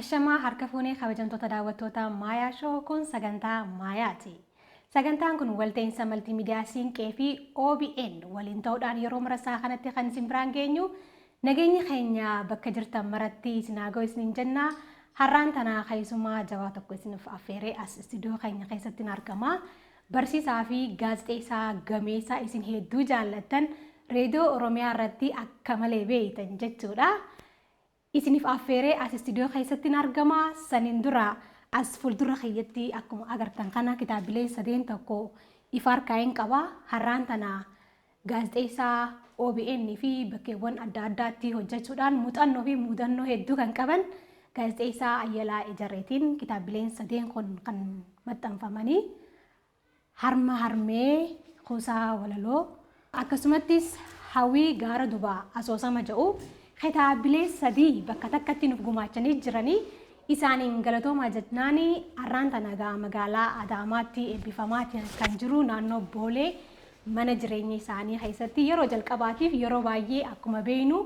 Ashamaa harka fuunee kabajamtoota daawwattoota Maayaa Show kun sagantaa Maayaati. Sagantaan kun walta'iinsa maltiimiidiyaa Siinqee fi OBN waliin ta'uudhaan yeroo marasaa kanatti kan isin biraan geenyu nageenyi keenya bakka jirtan maratti isin haa ga'u isiniin jenna. Har'aan tana keessumaa jabaa tokko isiniif affeeree as istuudiyoo keenya keessatti argama. Barsiisaa fi gaazexeessaa gameessaa isin hedduu jaallattan reediyoo Oromiyaa irratti akka malee beeytan jechuudha. Isiniif affeeree as istuudiyoo keessatti argama. Saniin dura as fuuldura kiyyatti akkuma agartan kana kitaabilee sadeen tokko ifa harkaa hin qaba. Har'aan tana gaazexeessaa OBN fi bakkeewwan adda addaatti hojjechuudhaan muuxannoo fi mudannoo hedduu kan qaban gaazexeessaa Ayyalaa Ejareetiin kitaabileen sadeen kun kan maxxanfamanii harma harmee kuusaa walaloo akkasumattis hawwii gaara dubaa asoosama jedhu kitaabilee sadii bakka takkatti nuuf gumaachanii jiranii isaaniin galatoomaa jennaani har'aan tana gaa magaalaa Adaamaatti eebbifamaa kan jiru naannoo Boolee mana jireenya isaanii keessatti yeroo jalqabaatiif yeroo baay'ee akkuma beeknu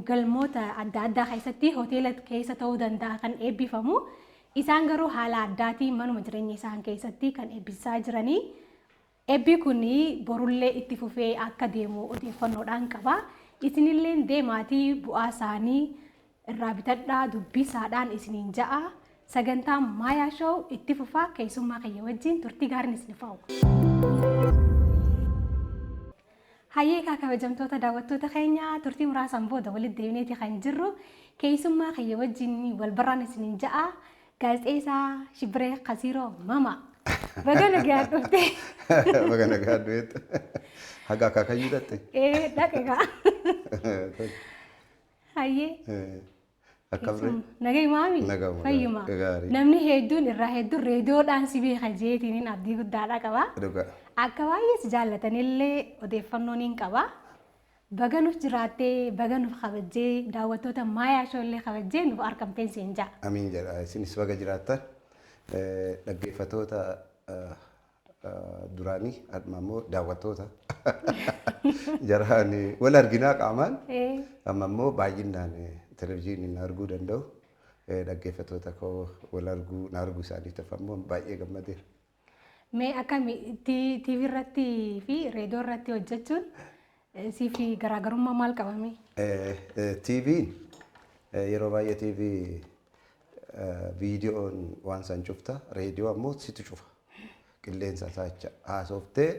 galmoota adda addaa keessatti hoteela keessa ta'uu danda'a kan eebbifamu. Isaan garuu haala addaatiin manuma jireenya isaan keessatti kan eebbisaa jiranii. Eebbi kun borullee itti fufee akka deemu odeeffannoodhaan qaba. Isinillee deemaatii bu'aa isaanii irraa bitadhaa dubbisaadhaan isiniin ja'a. Sagantaan Maayaa Show itti fufaa keessummaa kiyya wajjin turtii gaariin isiniif hawwa. Hayyee kaa kabajamtoota daawwattoota keenya turtii muraasaan booda walitti deebineeti kan jirru keessummaa kiyya wajjin wal barraan isiniin ja'a. Gaazexeessaa Shibbiree Kasiiroo Mama. Baga nagaan dhufte. Baga nagaan dhufte. Haga akaakayyuu dhatte. Ee dhaqe kaa. Hayyee. Akkam ree? Nagay maami? Nagama. Fayyuma. Gaarii. Namni hedduun irraa hedduun reediyoodhaan si beeka jeetiin abdii guddaadha qaba. Dhugaa. Akka baay'ee si jaallatanillee odeeffannoo niin qaba. Baga nuuf jiraattee, baga nuuf kabajjee, daawwattoota Maayaa Show illee kabajjee nuuf argamteen siin ja'a. Amiin jedha. Isinis baga jiraattan. Dhaggeeffattoota duraanii adma immoo daawwattoota jaraan wal arginaa qaamaan amma immoo baay'inaan televizyiiniin arguu danda'u. Dhaggeeffattoota koo wal arguu na arguu isaaniitiif ammoo baay'ee gammadeera. Mee akkami TV irratti fi reediyoo irratti hojjechuun siif garaagarummaa maal qabame? TV'n yeroo baay'ee TV viidiyoon waan san cufta, reediyoo ammoo situ cufa. Qilleensa isaa jecha haasoftee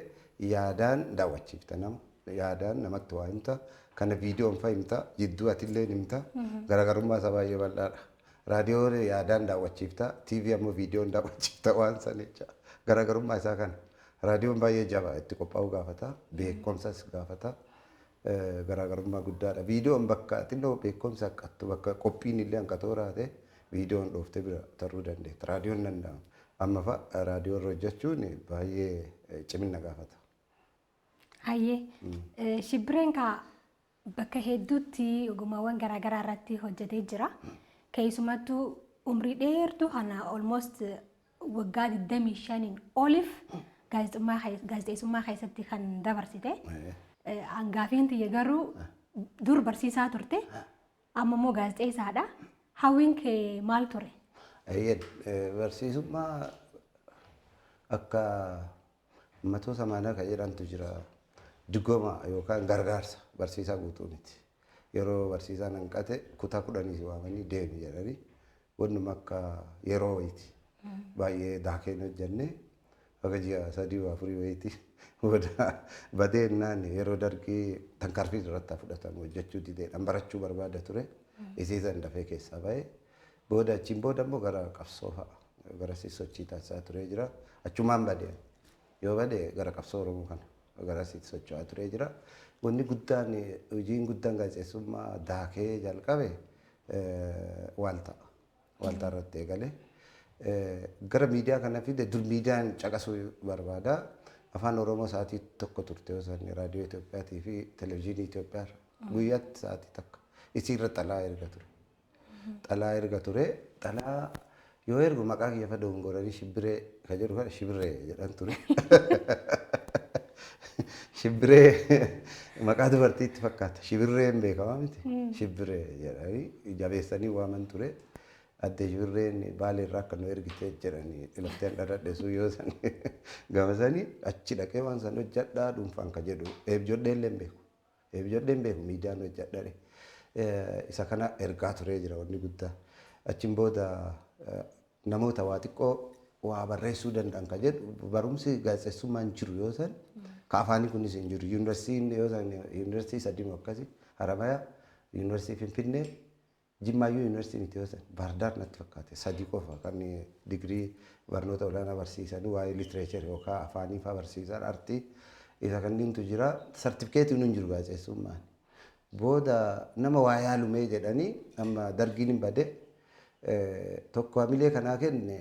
yaadaan daawwachiifta nama, yaadaan namatti waa himta, kana viidiyoon fa himta, jidduu atillee himta, garaagarummaa isaa baay'ee bal'aadha. Raadiyoo yaadaan daawwachiifta, TV ammoo viidiyoon daawwachiifta waan san jecha garaagarummaa isaa kana. Raadiyoon baay'ee jabaa itti qophaa'uu gaafata, beekumsas gaafata. Garaagarummaa guddaadha. Viidiyoon bakka xinnoo beekumsa hanqattu bakka qophiin illee hanqatoo raate viidiyoon dhooftee bira taruu dandeetta. Raadiyoon danda'ama. Amma fa'a raadiyoo irra hojjechuun baay'ee cimina gaafata. Hayyee. Shibbireen kaa bakka hedduutti ogummaawwan garaagaraa irratti hojjetee jira. Keessumattuu umrii dheertuu kana almost waggaa 25 oliif gaazexeessummaa keessatti kan dabarsite. Hangaafiin tiyya garuu dur barsiisaa turte amma immoo gaazexeessaadha. Hawwiin kee maal ture? Barsiisummaa akka uummattoota maanaa kan jedhamtu jira. Digooma yookaan gargaarsa barsiisaa guutuu miti. Yeroo barsiisaan hanqate kutaa 10 si waamanii deemi jedhanii wannuma akka yeroo wayiiti. Baay'ee daakeen hojjennee haga ji'a 3 4 wayiiti. Booda badee innaan yeroo dargii tankaarfii irratti fudhatamu hojjechuu dideedhaan barachuu barbaada ture. Isiisan dafee keessaa ba'e. Booda achiin booda immoo gara qabsoo fa'a gara sochii taasisaa turee jira. Achumaan badee yoo bade gara qabsoo Oromoo kana gara socho'aa turee jira. Wanni guddaan hojiin guddaan gaazexeessummaa daakee jalqabe waaltaa. Waaltaa irratti eegale. Gara miidiyaa kana fide dur miidiyaan caqasuu barbaada. Afaan Oromoo sa'aatii tokko turte yoo san raadiyoo Itoophiyaatii fi televizyiinii Itoophiyaa guyyaatti sa'aatii takka isiirra xalaa erga ture. Xalaa erga ture xalaa yoo ergu maqaa kiyya fa dogongoranii Shibbiree ka jedhu kana Shibiree jedhan ture. Shibbiree maqaa dubartiitti fakkaata. Shibirreen beekamaa miti. Shibbiree jedhanii jabeessanii waaman ture. Addee Shibirreen Baalee irraa akka nu ergite jedhanii lafteen dhaladhe sun yoo san gama sanii achi dhaqee waan san hojjedhaa dhuunfaan ka jedhu eebjodhee illee hin beeku. Eebjodhee hin beeku miidiyaan hojjedhare. Isa kana ergaa turee jira wanni guddaa. Achiin booda namoota waa xiqqoo waa barreessuu danda'an ka jedhu barumsi gaazexeessummaa hin jiru yoo san ka afaanii kunis hin jiru. Yuunivarsiitiin yoo san yuunivarsiitii sadii akkasii Haramayaa, Yuunivarsiitii Finfinnee, Jimmaayyuu yuunivarsiitii miti yoo san Baardaar natti fakkaate sadii qofa kan digirii barnoota olaanaa barsiisan waa'ee literature yookaan afaanii fa'aa barsiisan artii isa kanneentu jira. Sartifikeetiin hin jiru gaazexeessummaan. Booda nama waa yaalumee jedhanii amma dargiin hin bade tokko hamilee kanaa kenne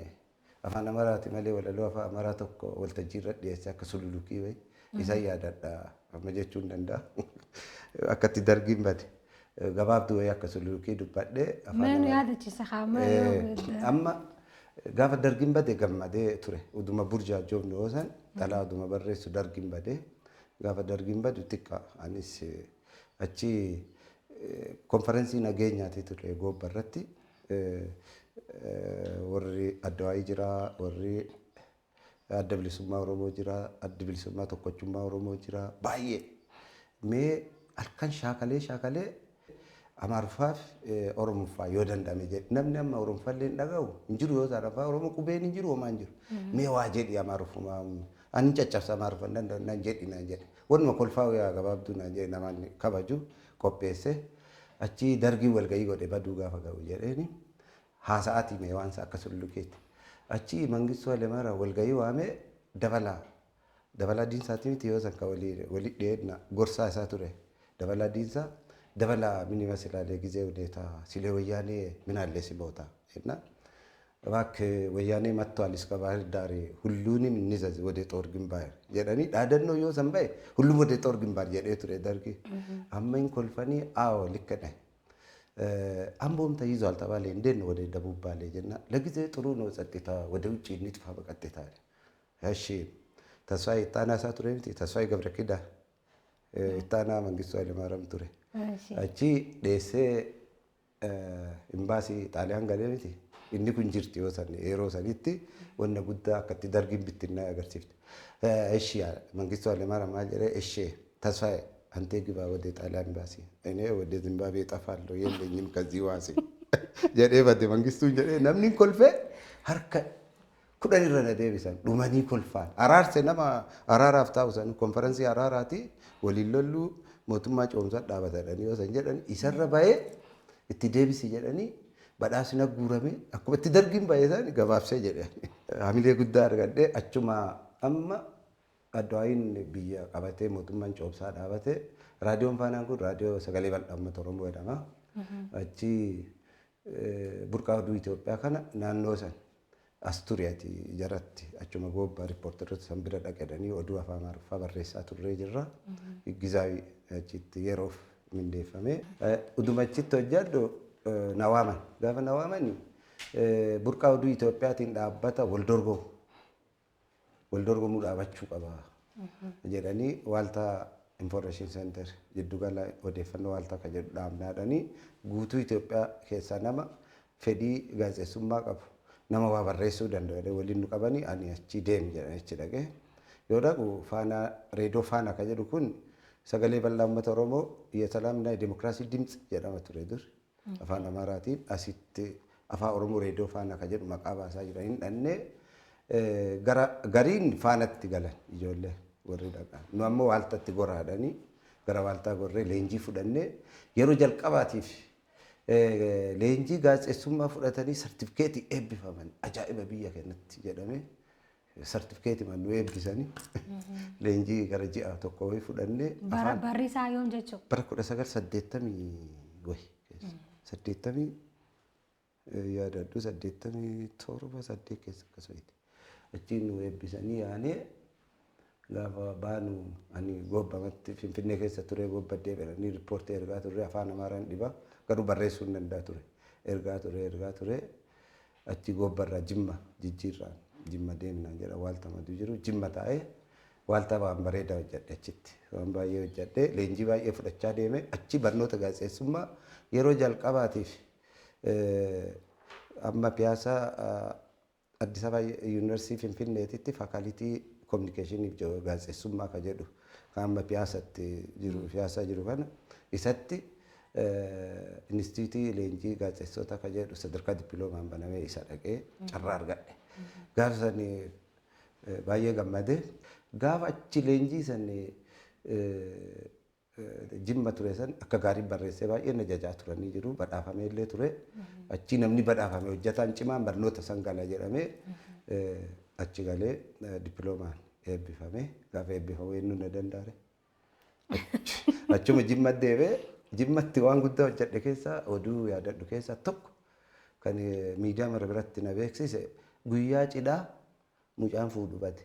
afaan Amaraati malee walaloo afaan Amaraa tokko waltajjii irra dhiyeesse akka sululukii wayi isa yaadadha amma jechuu hin danda'a. Akkatti dargiin bade gabaabduu wayii akka sululukii dubbadhee afaan Mee nu Amaraa. yaadachiisa kaa Amma gaafa dargiin bade gammadee ture. Uduma burjaajoofnu yoo san xalaa uduma barreessu dargiin bade. Gaafa dargiin badu xiqqa anis achi konferensii nageenyaati ture Goobba irratti. Warri Addawaayii jira, warri Adda Bilisummaa Oromoo jira, Adda Bilisummaa Tokkochummaa Oromoo jira baay'ee. Mee halkan shaakalee shaakalee Amaariffaaf Oromoffaa yoo danda'ame jedhe. Namni amma Oromoffallee hin dhaga'u hin jiru yoo ta'an afaan Oromoo qubeen hin jiru homaa hin jiru. Mee waa jedhi Amaariffumaa ani caccabsa Amaariffa hin danda'u naan jedhi naan jedhe. Wanuma kolfaa yaa gabaabduu naan jedhe namaan kabaju qopheesse. Achi dargiin walga'ii godhe baduu gaafa ga'u jedheeni haasa'aatii mee waan akka sullukeetti. Achi Mangistuu Hayilemaariyaam walga'ii waamee dabalaa Dabalaa Diinsaati miti yoo san ka walii dhiyeenya gorsaa isaa ture. Dabalaa Diinsaa dabalaa min ይመስላል የጊዜ ሁኔታ ሲሌ ወያኔ ምን አለ ሲቦታ እና እባክህ ወያኔ መጥቷል እስከ ባህር ዳር ሁሉንም እንዘዝ ወደ ጦር ግንባር jedhanii dhaadannoo yoo san bahe ሁሉም ወደ ጦር ግንባር jedhee ture dargi. Amma hin kolfanii አዎ ልክ ነህ አምቦም ተይዟል ተባለ። እንዴት ነው ወደ ደቡብ ባሌ ጀና ለጊዜ ጥሩ ነው ጸጥታ፣ ወደ ውጭ እንጥፋ በቀጥታ አለ። እሺ ተስፋዬ ittaanaa isaa ture miti Tasfaayee Gabra Kidaa ittaanaa Mangistuu Hayilemaariyaam ture. Achi dheessee imbaasii Xaaliyaan galee miti inni kun jirti yoo san yeroo sanitti wanna guddaa akkatti dargiin bittinnaa agarsiifte. እሺ መንግስቱ ኃይለማርያም maal jedhee እሺ ተስፋዬ አንተ ግባ ወደ ጣሊያን ኤምባሲ እኔ ወደ ዚምባብዌ እጠፋለሁ የለኝም ከዚህ ዋሴ jedhee bade Mangistuun jedhee namni kolfee harka kudhan irra na deebisan dhumanii kolfaan araarse nama araaraaf taa'u san konferensii araaraati waliin lolluu mootummaa ce'umsaa dhaabatanii yoo san jedhan isarra bahee itti deebisi jedhanii badhaasni guurame akkuma itti dargiin bahee san gabaabsee jedhe. Hamilee guddaa argadhee achuma amma Addawaayiin biyya qabatee mootummaan ce'umsaa dhaabatee raadiyoon Faanaan kun raadiyoo sagalee bal'aa uummata Oromoo jedhama. Achi burqaa oduu Itoophiyaa kana naannoo san as ture ati jaratti achuma Goobba riippoorteroota san bira dhaqedhanii oduu afaan Amaariffaa barreessaa turree jirra. Gizaawii achitti yeroof mindeeffame. Uduma achitti hojjedhu na waaman. Gaafa na waaman burqaa oduu Itoophiyaatiin dhaabbata wal dorgomu. Wal dorgomuu dhaabachuu qaba jedhanii waaltaa Information Center jiddugala odeeffannoo waaltaa kan jedhu dhaabnaadhanii guutuu Itoophiyaa keessaa nama fedhii gaazexeessummaa qabu nama waa barreessuu danda'u jedhanii waliin nu qabanii ani achi deemi jedhanii achi dhaqee yoo dhaqu Faanaa reediyoo Faanaa kan jedhu kun sagalee bal'aa uummata Oromoo የሰላምና የዲሞክራሲ ድምፅ jedhama ture dur afaan Amaaraatiin asitti afaan Oromoo reediyoo Faanaa kan jedhu maqaa baasaa jiran hin dhannee gara gariin Faanatti galan ijoollee warri dhaqan nu ammoo waaltatti goraadhanii gara waaltaa gorree leenjii fudhannee yeroo jalqabaatiif leenjii gaazexeessummaa fudhatanii sartifikeetii eebbifaman ajaa'iba biyya keenyatti jedhame sartifikeetii nu eebbisanii leenjii gara ji'a tokko wayii fudhannee afaan Barri isaa yoom jechuudha? Bara 1980 wayi keessa 80 yaadadhu 87 8 keessa akkas wayiiti. Achiin nu eebbisanii yaanee gaafa baanu ani Goobbamatti Finfinnee keessa ture Goobba deebi'anii riippoortii ergaa turre afaan Amaaraan dhiba garuu barreessuu hin danda'a ture ergaa ture ergaa ture achi Goobbarraa Jimma jijjiirraan Jimma deemnaan jedha waaltamatu jiru Jimma taa'ee waaltaa waan bareedaa hojjedhe achitti waan baay'ee hojjedhe leenjii baay'ee fudhachaa deeme achi barnoota gaazexeessummaa yeroo jalqabaatiif Amma Piyaasaa Addis Ababa Yuunivarsiitii Finfinneetitti faakalitii kominikeeshiniif gaazexeessummaa kan jedhu kan amma Piyaasatti jiru, Piyaasaa jiru kana isatti inistiitii leenjii gaazexeessota kan jedhu sadarkaa dippiloomaan banamee isa dhaqee carraa argadhe. Gaafa sani baay'ee gammadee, gaafa achi leenjii sani Jimma ture san akka gaarii barreessee baay'ee na jajaa turanii jiru, badhaafamee illee ture. Achi namni badhaafame hojjetaan cimaan barnoota san gala jedhamee achi galee dippiloomaan eebbifame. Gaafa eebbifamu eenyu na danda'are. Achuma Jimma deebee Jimmatti waan guddaa hojjedhe keessaa, oduu yaadadhu keessaa tokko kan miidiyaa mara biratti na beeksise, guyyaa cidhaa mucaan fuudhu bade.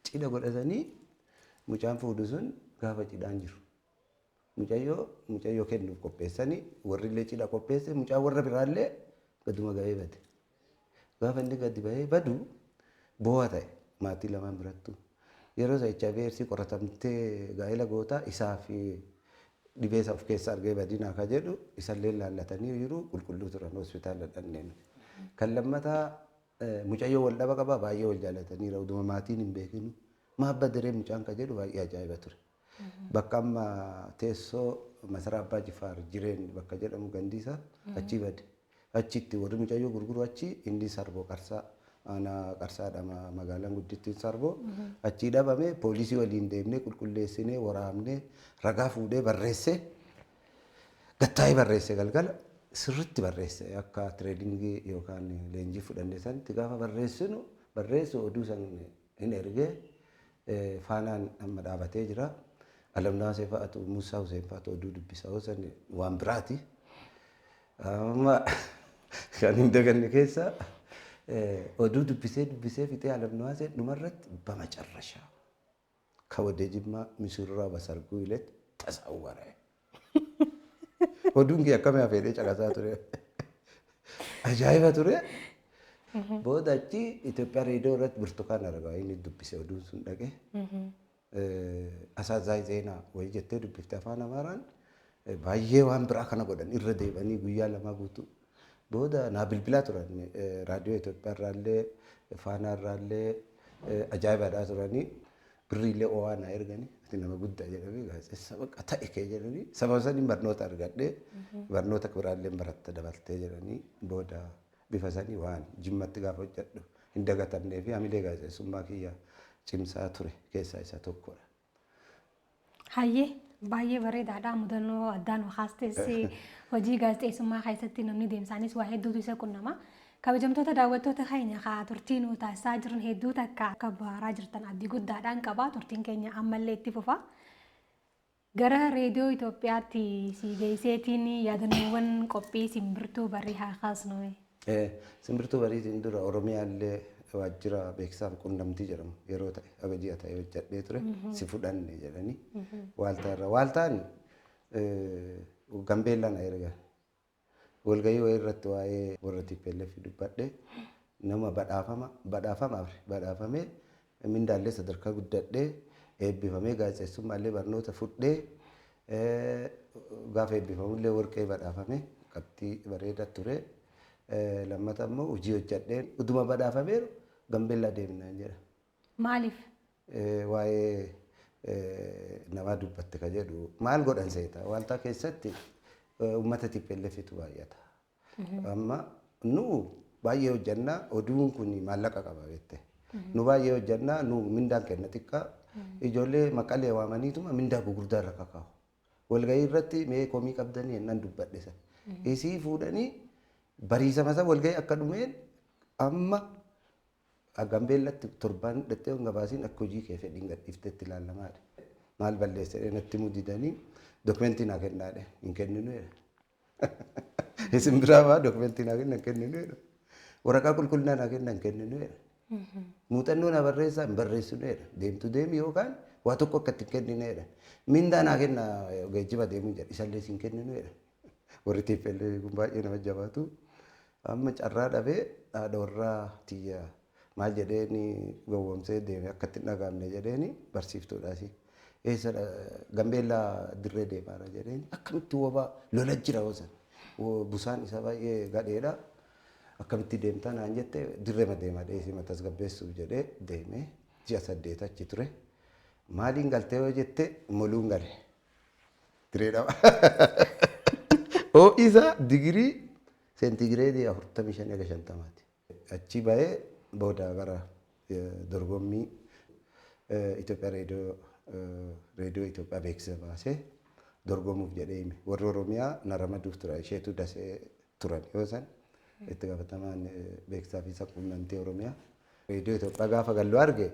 Cidha godhatanii mucaan fuudhu sun gaafa cidhaan jiru. Mucayyoo kennuuf qopheessanii warri illee cidha qopheesse, mucaan warra biraallee gaduma ga'ee bade. Gaafa inni gadi bahee badu boo'a ta'e maatii lamaan birattu. Yeroo isa HIV AIDS qoratamtee gaa'ela gootaa isaa fi dhibee isa of keessa argee badinaa ka jedhu isallee laallatanii jiru, qulqulluu turan hospitaala dhanneen. Kan lammataa mucayyoo wal dhaba qaba, baay'ee wal jaalataniira, uduma maatiin hin beekinu. Maaf badaree mucaan ka jedhu baay'ee ajaa'iba ture. Bakka amma teessoo masaraa Abbaa Jifaar jireen bakka jedhamu gandiisa achii bade. Achitti warri mucayyoo gurguru achi, inni Sarboo Qarsaa, aanaa Qarsaadha magaalaan guddittiin Sarboo, achii dhabame. Poolisii waliin deemnee qulqulleessinee waraabnee ragaa fuudhee barreessee gattaa'ee barreesse, galgala sirritti barreesse. Akka training yookaan leenjii fudhanne sanitti gaafa barreessinu barreessu oduu san hin ergee, Faanaan amma dhaabatee jira. Alamnaasee fa'aatu, Musaa Hussein fa'aatu oduu dubbisa san waan biraati. Amma kan hin daganne keessa oduu dubbisee dubbisee fixee Alamnaasee dhumarratti በመጨረሻ ከወደ ጅማ ሙሽራ በሰርጉ ዕለት ተሰወረ. Oduun kee akkamii hafeedhee caqasaa ture. Ajaa'iba ture. Booda achi Itoophiyaa reediyoo irratti Burtukaan argaa inni dubbise oduun sun dhaqe. አሳዛኝ ዜና wayii jettee dubbifte afaan Amaaraan, baay'ee waan biraa kana godhan irra deebanii guyyaa 2 guutuu. Booda naa bilbilaa turan, raadiyoo Itoophiyaa irraallee Faanaa irraallee ajaa'ibaadhaa turanii, birriillee o'aa naa erganii, ati nama guddaa jedhamee gaazexeessa bakka ta'e kee jedhanii, sababa saniin barnoota argadhee barnoota biraallee baratta dabaltee jedhanii, booda bifa sanii waan Jimmatti gaafa hojjedhu hin dagatamnee fi hamilee gaazexeessummaa kiyya cimsaa ture keessaa isa tokkodha. Hayyee, baay'ee bareedaadha, mudannoo addaan kaastees. Hojii gaazexeessummaa keessatti namni deemsaanis waa hedduutu isa qunnama. Kabajamtoota daawwattoota keenya haa turtii nu taasisaa jiran hedduu takka akka baaraa jirtan abdii guddaadhaan qaba. Turtiin keenya ammallee itti fufa. Gara reediyoo Itoophiyaatti si geesseetiin yaadannoowwan qophii Simbirtuu Barii haa kaasnu. Simbirtuu Bariitiin dura Oromiyaallee waajjira beeksisaaf qunnamtii jedhamu yeroo ta'e aga ji'a ta'e hojjedhee ture, si fudhanne jedhanii Waaltaa irra. Waaltaan Gambeellaan na ergan. Walgahii wayii irratti waa'ee warra TPLF dubbadhe, nama badhaafama badhaafama badhaafamee mindaallee sadarkaa guddadhee eebbifamee gaazexeessummaallee barnoota fudhee gaafa eebbifamullee warqee badhaafame, qabxii bareeda ture. Lammata immoo hojii hojjedheen utuma badhaafameeru Gambeellaa deemnaan jedha. Maaliif? Waa'ee namaa dubbatte ka jedhu maal godhan seeta, Waaltaa keessatti uummata TPLFtu baay'ata. Amma nu baay'ee hojjannaa, oduun kun maallaqa qaba jette. Nu baay'ee hojjannaa, nu mindaan kenna xiqqaa, ijoollee Maqalee waamaniituma mindaa gurguddaa irra kakaa'u. Walgahii irratti mee komii qabdanii jennaan dubbadhe sana. Isii fuudhanii bariisama sana walgahii akka dhumeen amma Gambeellatti torbaan dhattee gabaasiin akka hojii kee fedhiin gadhiiftetti ilaalamaadha. Maal balleesse natti mudidanii dokumentii naa kennaadhe, hin kenninu jedha. Isin biraa maa dokumentii naa kenna, hin kenninu jedha. Waraqaa qulqullinaa naa kenna, hin kenninu jedha. Muuxannoo naa barreessaa, hin barreessinu jedha. Deemtu deemi yookaan waa tokko akka itti hin kennine jedha. Mindaa naa kenna, geejjiba deemuu jedha. Isallee siin kenninu jedha. Warri TPLF kun baay'ee nama jabaatu. Amma carraa dhabee haadha warraa tiyya maal jedheeni gowwoomsee deeme, akka itti hin dhagaamne jedheeni, barsiiftuudhaasi. Eessa Gambeellaa dirree deemaara jedheeni, akkamitti wabaa lola jira hosan. Busaan isaa baay'ee gadheedha. Akkamitti deemtaa naan jette dirreema deemaa dheesii tasgabbeessuuf jedhee deemee ji'a 8 achi ture. Maaliin galtee yoo jette moluun gale. Direedha. Ho'i isaa digirii seentigireedii 45 haga 50ti. Achi bahee booda gara dorgommii Itoophiyaa reediyoo Itoophiyaa beeksisa baasee dorgomuuf jedhee hime. Warri Oromiyaa na ramaduuf tura isheetu dasee turan yoo san itti gaafatamaan beeksisaa fi sabquunnamtii Oromiyaa. Reediyoo Itoophiyaa gaafa gallu arge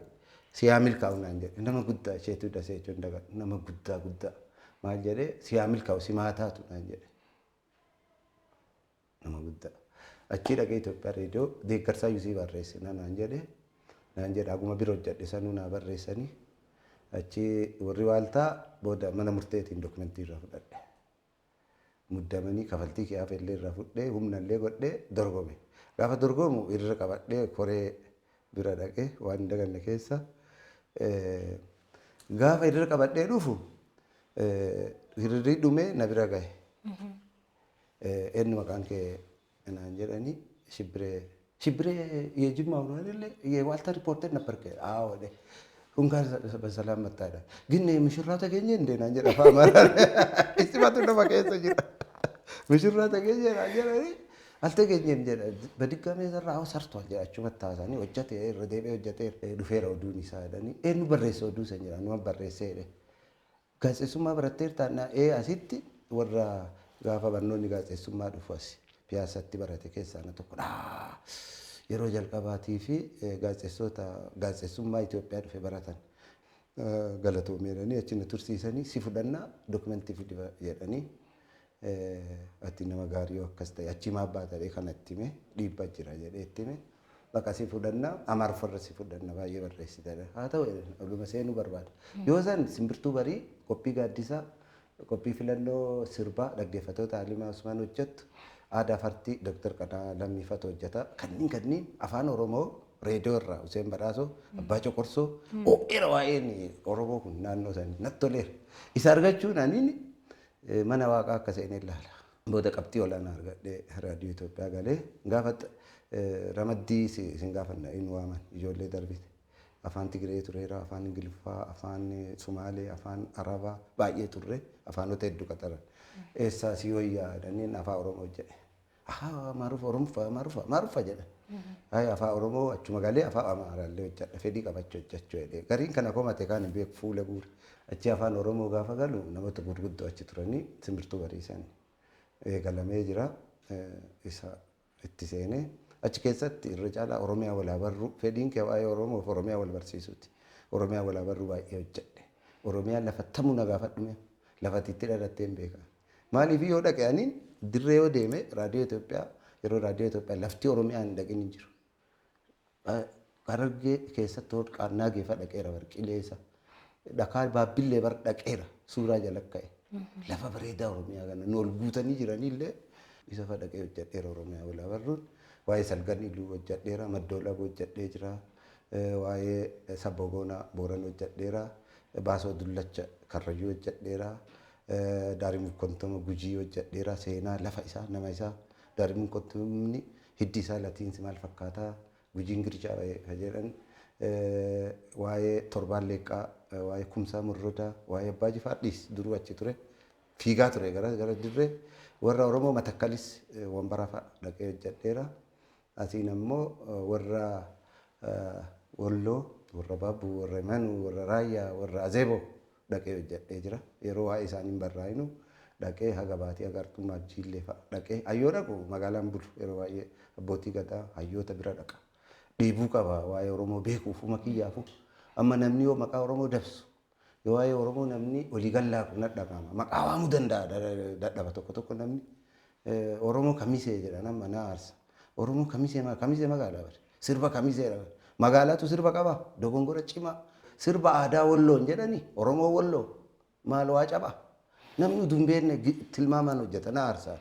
siyaa milkaa'u naan jedhe nama guddaa isheetu dasee jechuun dagadhu nama guddaa guddaa maal jedhee siyaa milkaa'u si maataatu naan jedhe. Nama guddaa. Achii dhaqee Itoophiyaa reediyoo deeggarsaa yusii barreessina naan jedhe naan jedhe haguma bira hojjedhe sanuu naa barreessanii achi warri waaltaa booda mana murteetiin dokumentii irraa fudhadhe. Muddamanii kafaltii kiyyaaf illee irraa fudhee humna illee godhee dorgome. Gaafa dorgomu irra qabadhee koree bira dhaqee waan hin daganne keessa gaafa irra qabadhee dhufu hiriirri dhumee na bira gahe. Eenyu maqaan kee naan jedhanii Shibbiree Shibbiree የጅማ ነው አይደለ የዋልታ ሪፖርተር ነበርክ? አዎ እንኳን በሰላም መጣህ ግን ሙሽራው ተገኘ እንዴ naan jedha afaan Amaaraan. Isumatu nama keessa jira. ሙሽራ ተገኘ naan jedhanii አልተገኘም jedha በድጋሚ የሰራ አዎ ሰርቷል jedha achumatti haasa'anii hojjate irra deebi'ee hojjatee dhufeera oduun isaa jedhanii eenyu barreesse oduu san jedha numa barreessee jedhe. Gaazexeessummaa baratteertaa ee asitti warra gaafa barnoonni gaazexeessummaa dhufu as piyaasatti barate keessaa na tokkodha. Yeroo jalqabaatii fi gaazexeessota gaazexeessummaa Itoophiyaa dhufe baratan galatoomee jedhanii achi na tursiisanii si fudhannaa dokumentii fidi jedhanii ati nama gaarii akkas ta'e achi maal baata kanatti hime dhiibbaa jira jedhee itti hime bakka si fudhannaa amaariffarra si fudhanna baay'ee barreessita haa ta'u oluma seenuu barbaada. Yoo san simbirtuu barii qophii gaaddisaa qophii filannoo sirbaa dhaggeeffattoota Alimaa Usmaan hojjettu aadaa fartii Dooktar Qanaa Lammiifatu hojjeta kanneen kanneen afaan Oromoo reediyoo irraa Hussein Badhaasoo Abbaa Coqorsoo ho'eera waa'een Oromoo kun naannoo sanii natti toleera. Isa argachuun aniin mana waaqaa akka seenee ilaala. Booda qabxii olaanaa argadhee raadiyoo Itoophiyaa galee gaafa ramaddii isin gaafanna inni waaman ijoollee darbite. Afaan Tigree tureera, afaan Ingiliffaa, afaan Sumaalee, afaan Arabaa baay'ee turre afaanota hedduu qaxaran. Eessaa si wayyaa jedhaniin afaan Oromoo jedhe. Ahaa Amaaruffa Oromuffa Amaaruffa Amaaruffa jedhan. Hayi afaan Oromoo achuma galee afaan Amaaraallee hojjedha fedhii qabachuu hojjechuu jedhee. Gariin kana komate kaan hin beeku fuula guure. Achi afaan Oromoo gaafa galu namoota gurguddoo achi turanii simbirtuu bariisan eegalamee jira. Isa itti seenee achi keessatti irra caalaa Oromiyaa walaa barruu fedhiin kee waa'ee Oromoo fi Oromiyaa wal barsiisuuti. Oromiyaa walaa barruu baay'ee hojjedhe. Oromiyaa lafa tamuu na gaafadhu lafa itti dhalattee hin beekan. Maaliif yoo dhaqe aniin dirree yoo deeme raadiyoo Itoophiyaa yeroo raadiyoo Itoophiyaa lafti Oromiyaa hin dhaqin hin jiru. Harargee keessatti hodqaannaa geeffa dhaqeera barqileessa. Dhakaa baabbillee bar dhaqeera suuraa jala ka'e. Lafa bareedaa Oromiyaa kana nu ol guutanii jiranillee isa fa dhaqee hojjedheera Oromiyaa walaa barruun. Waa'ee salganii iluu hojjedheera maddoolaa hojjedhee jira. Waa'ee sabbogoonaa booran hojjedheera. Baasoo dullacha karrayyuu hojjedheera. Daarimuu kontoma gujii hojjedheera. Seenaa lafa isaa nama isaa daarimuu kontomni hiddi isaa latiinsi maal fakkaataa gujiin gircaa jedhan waa'ee torbaan leeqqaa waa'ee kumsaa murrodaa waa'ee abbaa jifaar dhiis duruu achi ture fiigaa ture gara gara dirree warra Oromoo matakkalis wambara fa'a dhaqee hojjedheera. Asiin ammoo warra Walloo warra Baabbuu warra Manuu warra Raayyaa warra Azeeboo dhaqee hojjedhee jira. Yeroo waa'ee isaanii hin barraa'inu dhaqee haga baatii haga arxummaaf jiillee fa'a dhaqee hayyoo dhaqu magaalaan bulu yeroo baay'ee abbootii gadaa hayyoota bira dhaqa. Dhiibuu qaba waa'ee Oromoo beekuuf uma kiyyaafu. Amma namni yoo maqaa Oromoo dabsu yoo waa'ee Oromoo namni olii gallaaqu na dhaga'ama. Maqaa waamuu danda'a dadhaba tokko tokko namni. Oromoo kamisee jedha nama na aarsa. Oromoo kamisee kamisee magaalaa bare sirba kamisee dha. Magaalaatu sirba qaba dogongora cimaa sirba aadaa walloon jedhani Oromoo walloo maal waa caba. Namni utuu hin beekne tilmaamaan hojjeta na aarsa.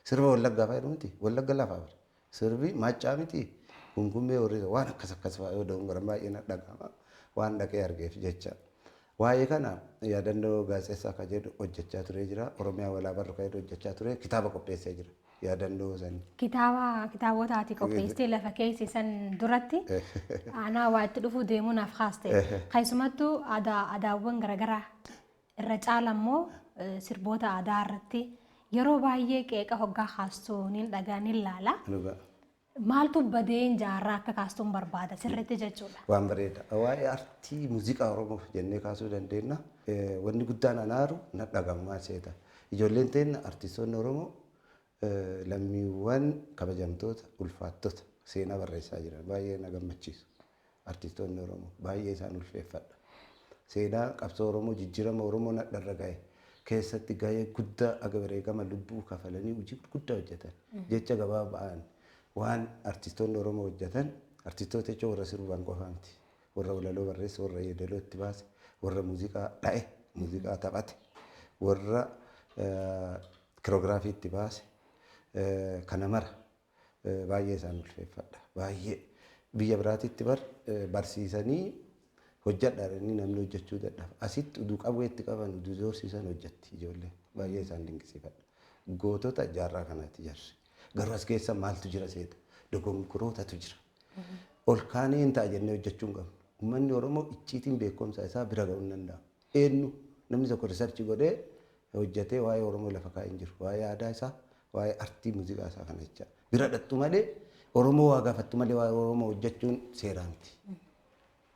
Sirba wallaggaa fa'a miti wallagga lafaa bare sirbi maccaa miti kumkummee warri waan akkas akkas fa'a yoo dogongora baay'ee na dhaga'ama waan dhaqee argeef jecha. Waa'ee kana yaadannoo gaazexeessaa kan jedhu hojjechaa turee jira. Oromiyaa walaa barru kan jedhu hojjechaa ture. Kitaaba qopheessee jira. Yaadannoo sanii. Kitaaba kitaabota ati qopheessitee lafa keesse san duratti aanaa waa itti dhufuu deemuu naaf kaaste. Keessumattuu aadaa aadaawwan garaagaraa irra caala immoo sirboota aadaa irratti yeroo baay'ee qeeqa hoggaa kaastuu niin dhagaa niin laala. Dhugaa. Maaltu badeen jaarraa akka kaastuun barbaada sirriitti jechuudha. Waan bareeda. Waa'ee artii muuziqaa Oromoof jennee kaasuu dandeenya. Wanni guddaan anaaru na dhagamaa seeta. Ijoolleen teenna artistoonni Oromoo lammiiwwan kabajamtoota ulfaattota seenaa barreessaa jiran baay'ee na gammachiisu. Artistoonni Oromoo baay'ee isaan ulfeeffadha. Seenaa qabsoo Oromoo jijjiirama Oromoo nadharra gahe keessatti gahee guddaa aga bareegama lubbuu kafalanii hojii gurguddaa hojjetan. Jecha gabaabaan waan artistoonni Oromoo hojjetan, artistoota jechuun warra sirban qofaa miti. Warra walaloo barreesse, warra yeedaloo itti baase, warra muuziqaa dha'e, muuziqaa taphate, warra kiroogiraafii itti baase, kana mara baay'ee isaan ulfeeffadha. Baay'ee biyya biraatitti bar barsiisanii hojjedha inni namni hojjechuu dadhaba. Asitti uduu qawwee itti qaban uduu zoorsiisan hojjetti ijoolleen. Baay'ee isaan dinqisiifadha. Gootota jaarraa kanaati jarri. Garuu as keessa maaltu jira seeta? Dogongorootatu jira. Ol kaanee hin ta'a jennee hojjechuu hin qabnu. Uummanni Oromoo icciitiin beekumsa isaa bira ga'uu hin danda'amu. Eenyu namni tokko riisarchii godhee hojjetee waa'ee Oromoo lafa kaa'ee hin jiru. Waa'ee aadaa isaa, waa'ee artii muuziqaa isaa kana jecha. Bira dhattu malee Oromoo waa gaafattu malee waa'ee Oromoo hojjechuun seeraa miti.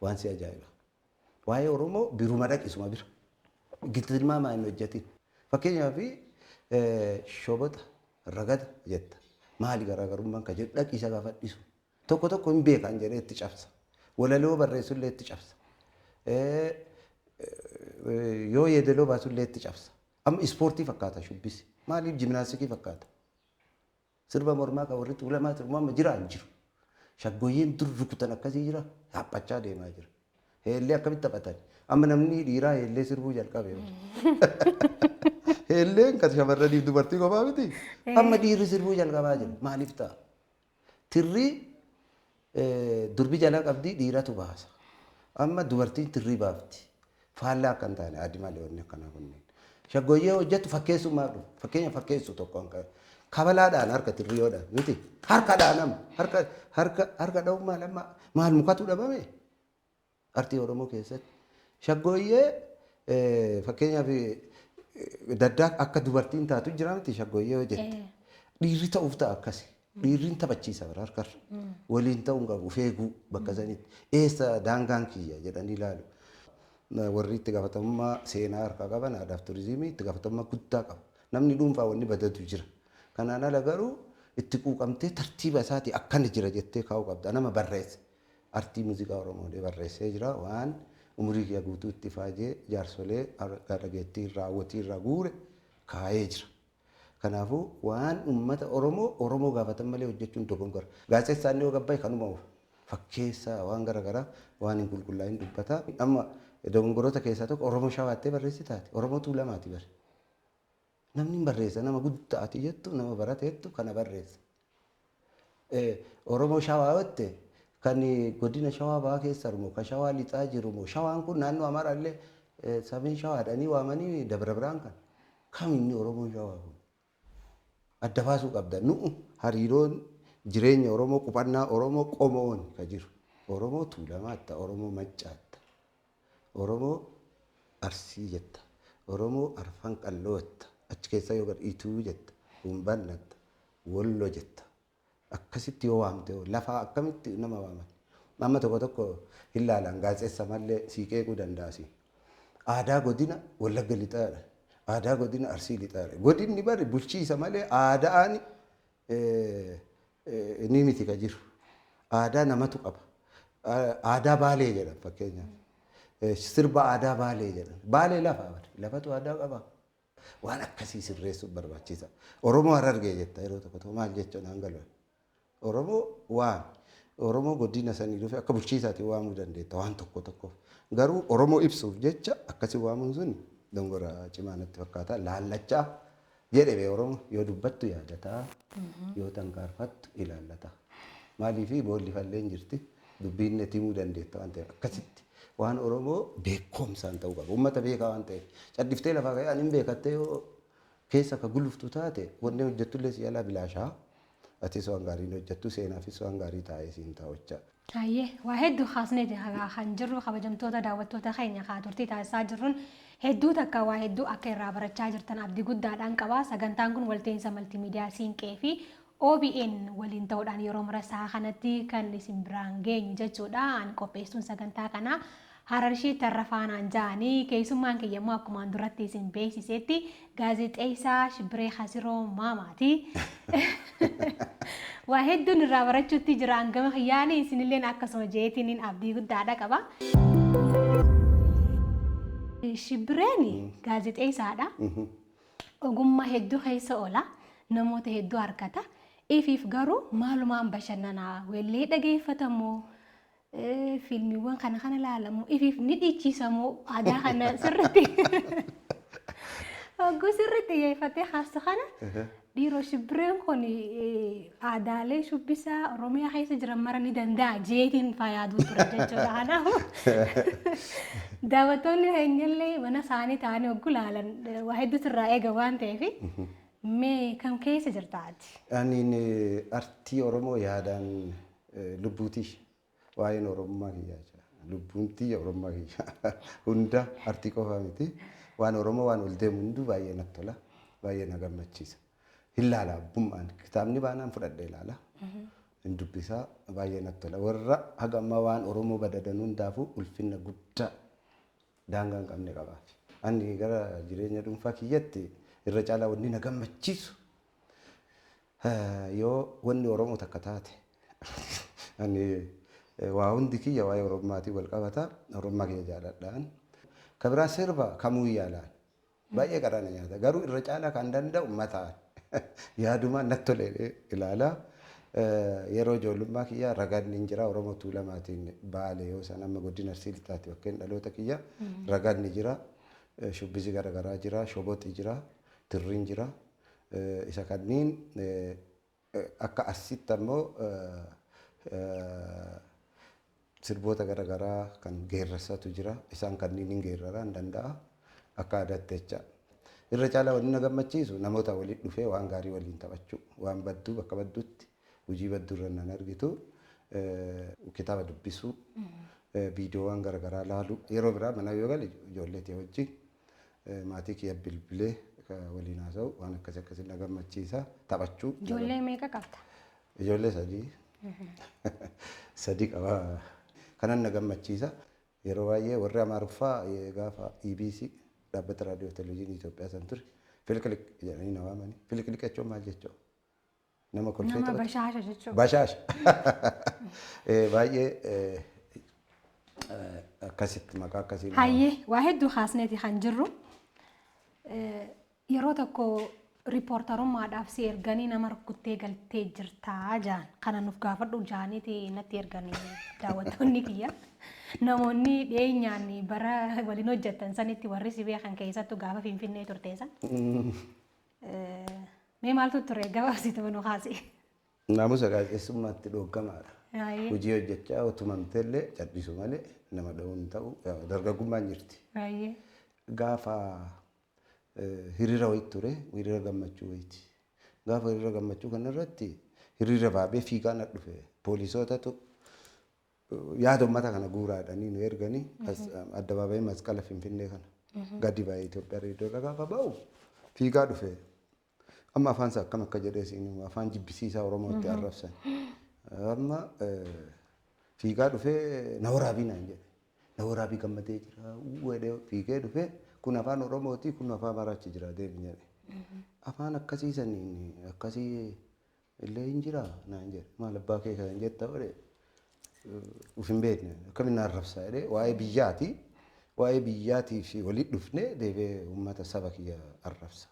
Waan si ajaa'iba. Waa'ee Oromoo biruma dhaqisuma bira. Tilmaamaa hin hojjetin. Fakkeenyaaf shobota ragada jetta. Maali garaagarummaan kan jedhu dhaqisa gaafadhisu. Tokko tokko hin beekan jedhee itti cabsa. Walaloo barreessullee itti cabsa. Yoo yeedaloo baasullee itti cabsa. Amma ispoortii fakkaata shubbisi. Maaliif jiminaastikii fakkaata? Sirba mormaa kan warri tuulamaa sirba amma jira hin jiru. Shaggooyyeen dur rukutan akkasii jira haphachaa deemaa jira. Heellee akkamitti taphatan? Amma namni dhiiraa heellee sirbuu jalqabe. Heelleen kan shamarraniif dubartii kophaa miti. Amma dhiirri sirbuu jalqabaa jira. Maaliif ta'a? Tirrii durbi jalaa qabdii dhiiratu baasa. Amma dubartiin tirrii baafti. Faallaa akka hin taane adi malee wanni akkanaa kunneen. Shaggooyyee hojjettu fakkeessummaa dhufu. Fakkeenya fakkeessu tokko hanqa. Kabalaadhaan harka tirriyoodhaan miti. Harka dhaanama. Harka harka harka dha'uun maal amma maal mukatu dhabame? Artii Oromoo keessatti. Shaggooyyee fakkeenyaaf daddaa akka dubartiin taatu jira miti shaggooyyee hojjette. Dhiirri ta'uuf ta'a akkasi. Dhiirri taphachiisa bara harkarra. Waliin ta'uu hin qabu. Of eeguu bakka sanitti. Eessa daangaan kiyya jedhanii ilaalu. Warri itti gaafatamummaa seenaa harkaa qaban aadaaf turizimii itti gaafatamummaa guddaa qabu. Namni dhuunfaa wanni badatu jira. Kanaan ala garuu itti quuqamtee tartiiba isaatii akkana jira jettee kaa'uu qabda. Nama barreesse. Artii muuziqaa Oromoo barreessee jira. Waan umurii kiyya guutuu itti faajee jaarsolee dhageettii irraa hawwatii irraa guure kaa'ee jira. Kanaafuu waan uummata Oromoo Oromoo gaafatan malee hojjechuun dogongora. Gaazexeessaan yoo gabbaye kanuma oofa. Fakkeessaa waan garaagaraa waan hin qulqullaa'in dubbata. Amma dogongoroota keessaa tokko Oromoo Shawaattee barreessi taate. Oromoo Tuulamaati bare. Namni hin barreessa nama guddaati jettu nama barateettu kana barreessa. Oromoo Shawaa jette kan godina Shawaa bahaa keessa jiru kan Shawaa lixaa jiru moo Shawaan kun naannoo Amaaraa illee sabni Shawaadhanii waamanii Dabra Biraan kan kam inni Oromoon Shawaa kun? Adda baasuu qabda. Nu'u hariiroon jireenya Oromoo qubannaa Oromoo qomoon ka jiru. Oromoo Tuulamaatta, Oromoo Maccaatta, Oromoo Arsii jetta, Oromoo Arfan Qalloo jetta, achi keessa yoo gad Ituu jetta, Humbannatta, Wollo jetta. Akkasitti yoo waamte lafaa akkamitti nama waaman? Amma tokko tokko hin laalan gaazexeessa malee sii qeequu danda'a. Aadaa godina Wallagga Lixaadha. Aadaa godina Arsii Lixaadha. Godinni bari bulchiisa malee aadaan ni miti ka jiru. Aadaa namatu qaba. Aadaa Baalee jedhan fakkeenyaaf. Sirba aadaa Baalee jedhan. Baalee lafa bari. Lafatu aadaa qaba. Waan akkasii sirreessuuf barbaachisa. Oromoo Harargee jetta yeroo tokko tokko maal jechuun hangalu. Oromoo waan Oromoo godina sanii dhufe akka bulchiisaatiin waamuu dandeetta waan tokko tokkoof. Garuu Oromoo ibsuuf jecha akkasii waamuun sun dogongora cimaa natti fakkaata. Laallachaa jedhe bee Oromoo yoo dubbattu yaadataa yoo tankaarfattu ilaallata. Maaliif boolli falleen jirti dubbiin itti himuu dandeetta waan ta'eef akkasitti waan Oromoo beekumsaan ta'uu qaba. Uummata beekaa waan ta'eef cadhiftee lafaa ka'ee ani hin beekattee yoo Keessa ka guluftu taate wanni hojjettullee si jalaa bilaashaa. Atis waan gaarii hin hojjettu, seenaafis waan gaarii taa'ee siin taa'u. Hayyee, waa hedduu kaasneeti kan jirru. Kabajamtoota daawwattoota keenya, haa turtii taasisaa jirruun hedduu takka waa hedduu akka irraa barachaa jirtan abdii guddaadhaan qaba. Sagantaan kun walta'iinsa maltiimiidiyaa Siinqee fi OBN waliin ta'uudhaan yeroo mara sa'a kanatti kan isin biraan geenyu jechuudha. Ani qopheessuun sagantaa kanaa Hararshii Tarrafaanaan ja'anii, keessummaan kiyya immoo akkumaan duratti isin beeksisetti gaazexeessaa Shibbiree Hasiroo Maamaati. Waa hedduun irraa barachuutti jira hangama kiyyaanii, isinilleen akkasuma jeetiniin abdii guddaadha qaba. Shibbireen gaazexeessaadha. Ogummaa hedduu keessa oola. Namoota hedduu harkata. Ifiif garuu maalumaan bashannanaa? Weellee dhageeffatamoo? Fiilmiiwwan kana kana ilaalamu? Ifiif ni dhiichisamoo? Aadaa kana sirriitti hogguu sirriitti xiyyeeffatee kaastu kana, dhiiroo, Shibbireen kun aadaalee shubbisaa Oromiyaa keessa jiran mara ni danda'a jeetiin fayaaduu ture jechuudha. Kanaafuu daawwattoonni keenyallee mana isaanii ta'anii hogguu ilaalan waa hedduutu irraa eega waan ta'eef, mee kam keessa jirta ati? Ani artii Oromoo yaadaan lubbuutii waa'een Oromummaa kiyyaa jira. Lubbuun tiyya Oromummaa kiyya hunda, artii qofaa miti. Waan Oromoo, waan ol deemu hunduu baay'ee natti tola. Baay'ee na gammachiisa. Hin laala, abbummaan kitaabni baanaan fudhadhee ilaala. Hin dubbisaa, baay'ee natti tola. Warra haga ammaa waan Oromoo badadan hundaafuu ulfinna guddaa daangaa hin qabne qabaaf. Ani gara jireenya dhuunfaa kiyyatti irra caalaa wanni na gammachiisu yoo wanni Oromoo takka taate. Ani waa hundi kiyya waa'ee Orommaatiin wal qabata. Orommaa kiyya jaaladhaan. Ka biraa sirba kamuu yaalaan. Baay'ee garaa na nyaata. Garuu irra caalaa kan danda'u mataan. Yaadumaan natti tolee ilaala. Yeroo ijoollummaa kiyya ragadni hin jira. Oromoo Tuulamaatiin Baale, yoo isaan amma godina Arsii Lixaati bakkeen dhaloota kiyya, ragadni jira. Shubbisi garaagaraa jira. Shoboxi jira. Tirriin jira. Isa kanneen akka Arsiitti ammoo sirboota garaagaraa kan geerrarsatu jira. Isaan kanneen hin geerraraa hin danda'a. Akka aadaatti jecha. Irra caalaa wanni na gammachiisu namoota waliin dhufee waan gaarii waliin taphachuu. Waan badduu bakka badduutti, hojii badduu irra nan argitu. Kitaaba dubbisuu, viidiyoowwan garaagaraa laaluu. Yeroo biraa mana yoo gale ijoollee ta'e wajjin maatii kiyya bilbilee waliin haasa'u, waan akkasii akkasii na gammachiisa. Taphachuu. Ijoollee meeqa qabda? Ijoollee sadii. Sadii qaba. Kanan na gammachiisa. Yeroo baay'ee warri Amaariffaa gaafa EBC, dhaabbata raadiyoo televezyiinii Itoophiyaa san ture, Filiqiliq jedhanii na waamani. Filiqiliq jechuun maal jechuudha? Nama kolfee Nama taphatu. Bashaasha jechuudha. Bashaasha. Baay'ee akkasitti maqaa akkasii. Hayyee, waa hedduu kaasneeti kan jirru. Yeroo tokko riippoortarummaadhaaf si erganii nama rukuttee galtee jirtaa jaan, kana nuuf gaafadhu jaaniiti natti erganii daawwattoonni kiyya. Namoonni dhiyeenyaan bara waliin hojjettan sanitti warri si beekan, keessattuu gaafa Finfinnee turte san. Mee maaltu ture? Gabaabsitu nu kaasi. Naamusa gaazexeessummaatti dhooggamaadha. Hojii hojjechaa otumamteellee callisu malee nama dha'uun hin ta'u, dargaggummaan jirti. Gaafa hiriira wayii ture, hiriira gammachuu wayiiti. Gaafa hiriira gammachuu kanarratti hiriira baabee fiigaa na dhufe. Poolisootatu yaada uummata kana guuraadhanii nu erganii addabaabayii masqala Finfinnee kana gadi ba'ee Itoophiyaa reediyoodha gaafa ba'u fiigaa dhufe. Amma afaan isaa akkam akka jedhee siin afaan jibbisiisaa Oromootti arrabsan. Amma fiigaa dhufee "Na waraabii" naan jedhe. "Na waraabii, gammadee jira" jedhee fiigee dhufee, "Kun afaan Oromooti, kun afaan Amaaraachi jira, deemi" jedhe. "Afaan akkasii saniin akkasii illee hin jira" naan jedhe. "Maal abbaa kee kan jetta?" jedhe. Uf hin beekne, akkamiin na arrabsaa jedhee, waa'ee biyyaati. Waa'ee biyyaatii fi walitti dhufnee deebi'ee uummata saba kiyya arrabsa.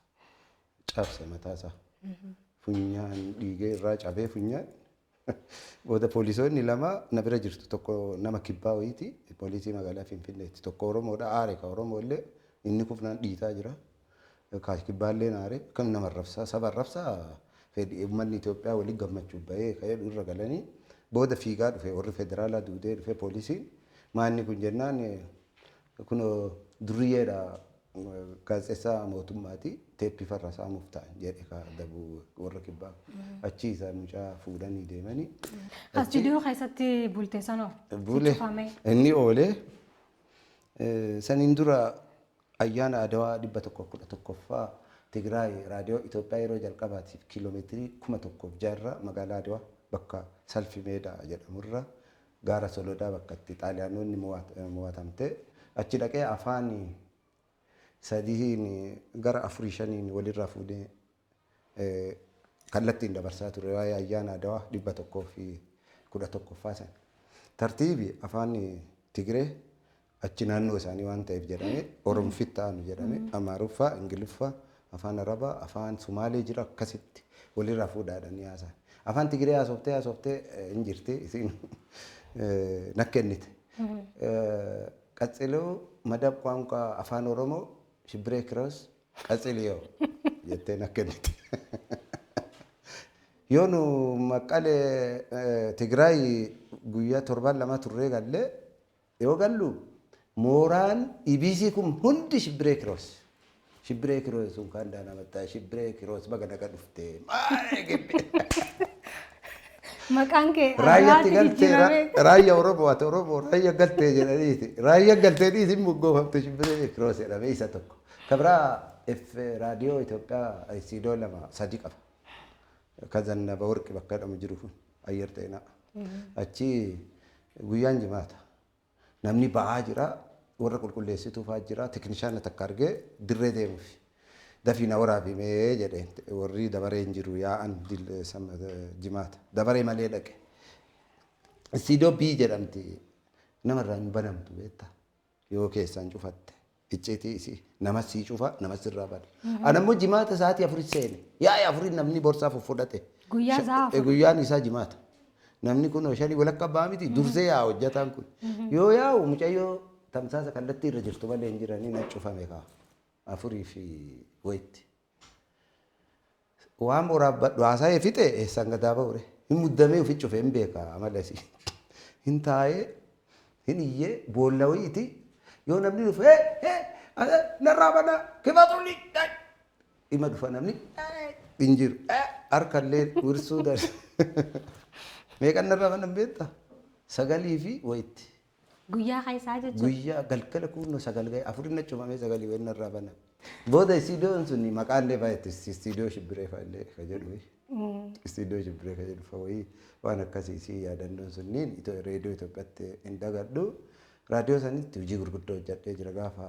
Cabse mataasaa. Funyaan dhiigee irraa cabee funyaan. Booda poolisoonni lama na bira jirtu, tokko nama kibbaa wayiiti, poolisii magaalaa Finfinneetti, tokko Oromoodha. Aare ka Oromoo illee, inni kufnaan dhiitaa jira. Ka kibbaallee aare, akkam nama arrabsaa, saba arrabsaa, fedhi uummanni Itoophiyaa waliin gammachuu bahee ka jedhu irra galanii. Booda fiigaa dhufe warri federaalaa, duudee dhufe poolisiin. "Maanni kun?" jennaan, "Kun duriyyeedha." Gaazexeessaa mootummaati teeppii farra saamuuf ta'an jedhe dabuu warra kibbaa. Achi isa mucaa fuudhanii deemanii. Istuudiyoo keessatti bulte sanoo? Bule inni oolee saniin dura ayyaana Adawaa 111ffaa Tigraay raadiyoo Itoophiyaa yeroo jalqabaatiif kiiloomeetirii 1600 magaalaa Adawaa bakka Salfi Meedaa jedhamurra gaara Solodaa bakka itti Xaaliyaanonni mo'atamte achi dhaqee afaan sadiin gara afurii shaniin walirraa fuudhee kallattiin dabarsaa ture waa'ee ayyaana Adawaa 111ffaa sana. Tartiibi afaan Tigree achi naannoo isaanii waan ta'eef jedhame Oromfitti ta'anu jedhame Amaariffaa, Ingiliffaa, afaan Arabaa, afaan Sumaalee jira akkasitti walirraa fuudhaadhaan haasa'an. Afaan Tigree haasoftee haasoftee hin jirti isiin nakkennite. Qaxxiluu madab ቋንቋ afaan Oromoo Shibbiree Kiroos qaxxiliyoo jettee nakkennite. Yoo nu Maqalee Tigraay guyyaa torban lama turree gallee yoo gallu mooraan EBC kun hundi Shibbiree Kiroos. Shibbiree Kiroos sun kan daana mattaa Shibbiree Kiroos baga naga dhuftee maal gibbe. Maqaan kee Raayyaatti galtee raayyaa Oromoo ati Oromoo raayyaa galtee jedhaniiti. Raayyaa galtee dhiisin moggoofamte Shibbiree Kiroos jedhamee isa tokko. Kabiraa F raadiyoo Itoophiyaa istiidiyoo lama sadi qaba. Kazannaba Warqi bakka jedhamu jiru kun ayyar xeenaa. Achi guyyaan jimaata. Namni ba'aa jira warra qulqulleessituu fa'aa jira tekinishaana takka argee dirree deemuuf. Dafii na waraabimee jedheen warri dabaree hin jiru yaa'an jimaata. Dabaree malee dhaqe. Istiidiyoo B jedhamti namarraa hin banamtu beektaa yoo keessaan cufatte. Icciitii isii nama sii cufa nama sirraa bada. Ana immoo jimaata sa'aatii afurii seene. Yaa'ii afurii namni borsaa fudhate. Guyyaa isaa afur. Guyyaan isaa jimaata. Namni kun shanii walakka ba'aa miti dursee yaa'a hojjetaan kun. Yoo yaa'u mucayyoo tamsaasa kallattii irra jirtu malee hin jiranii na cufame kaa. Afurii fi wayitti. Waan waraabbadhu haasa'ee fixe eessaan gadaa ba'ure. Hin muddamee ofi cufe hin beeka amala isii. Hin taa'ee hin iyyee boolla wayiiti. Yoo namni dhufe hee hee narraa banaa kifatulli dhima dhufa namni hin jiru. Harkallee wirsuu darbe. Meeqan narraa banan beektaa? Sagalii fi wayitti. Guyyaa keessaa jechuudha. Guyyaa galgala kunnoo sagal ga'e afurin na cufamee sagalii wayi narraa banan. Booda istiidiyoon sun maqaan illee baay'eetti istiidiyoo Shibbiree fa'aa ka jedhu. Istiidiyoo Shibbiree ka jedhu fa'a wayii waan akkasii si yaadannoon sunniin reediyoo Itoophiyaatti hin dagadhu. Raadiyoo sanitti hojii gurguddoo hojjedhee jira gaafa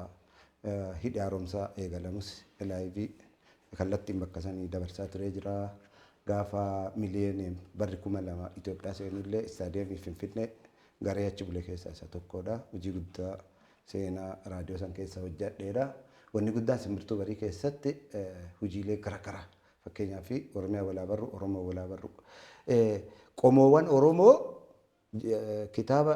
hidhi haaromsaa eegalamus laayivii kallattiin bakka sanii dabarsaa turee jira. Gaafa miliyooniin barri 2000 Itoophiyaa seenullee istaadiyeemii Finfinnee garee achi bule keessaa isa tokkodha. Hojii guddaa seenaa raadiyoo san keessa hojjedheedha. Wanni guddaan simbirtuu barii keessatti hojiilee garaagaraa fakkeenyaaf Oromiyaa walaa barru Oromoo walaa barru qomoowwan Oromoo kitaaba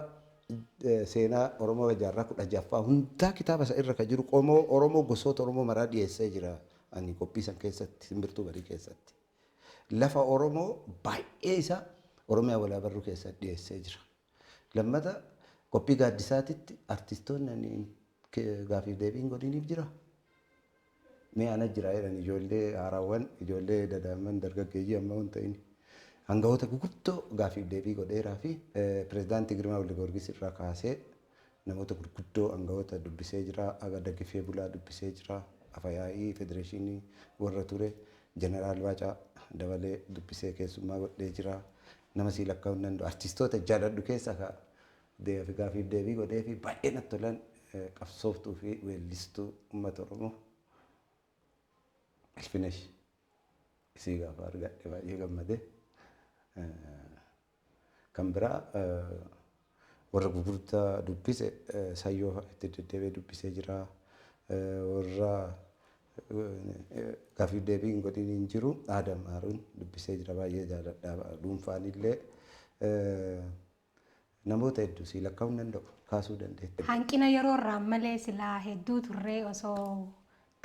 seenaa Oromoo jaarraa 16ffaa hundaa kitaaba isa irra kan jiru qomoo Oromoo gosoota Oromoo maraa dhiyeessee jira. Ani qophii san keessatti simbirtuu barii keessatti. Lafa Oromoo baay'ee isaa Oromiyaa walaa barruu keessatti dhiyeessee jira. Lammata qophii gaaddisaatitti artistoonni ani gaafiif deebiin godhiniif jira. Mee ana jira jedhan ijoollee haaraawwan ijoollee dadaamman dargaggeeyyii amma hin ta'in hangafoota guguddoo gaafiif deebii godheeraa fi pirezidaantii Girmaa Wolde irraa kaasee namoota gurguddoo hangafoota dubbisee jira. Aga Daggifee Bulaa dubbisee jira. Afayaa'ii federeeshinii warra ture Jeneraal Baacaa Dabalee dubbisee keessummaa godhee jira. Nama sii lakkaa'uu hin danda'u. Artistoota jaaladhu keessaa ka gaafiif deebii godhee fi baay'ee natti tolan qabsooftuu fi weellistuu uummata Oromoo Ilfinesh isii gaafa argadhe baay'ee gammade. Kan biraa warra gurguddaa dubbise Sayyoo itti deddeebi'ee dubbisee jira. Warra gaafiif deebii hin godhin hin jiru. Aadam Haaruun dubbisee jira baay'ee jaaladha dhuunfaan illee. Namoota hedduu sii lakkaa'uu hin danda'u kaasuu dandeetti. Hanqina yeroo irraa malee silaa hedduu turree osoo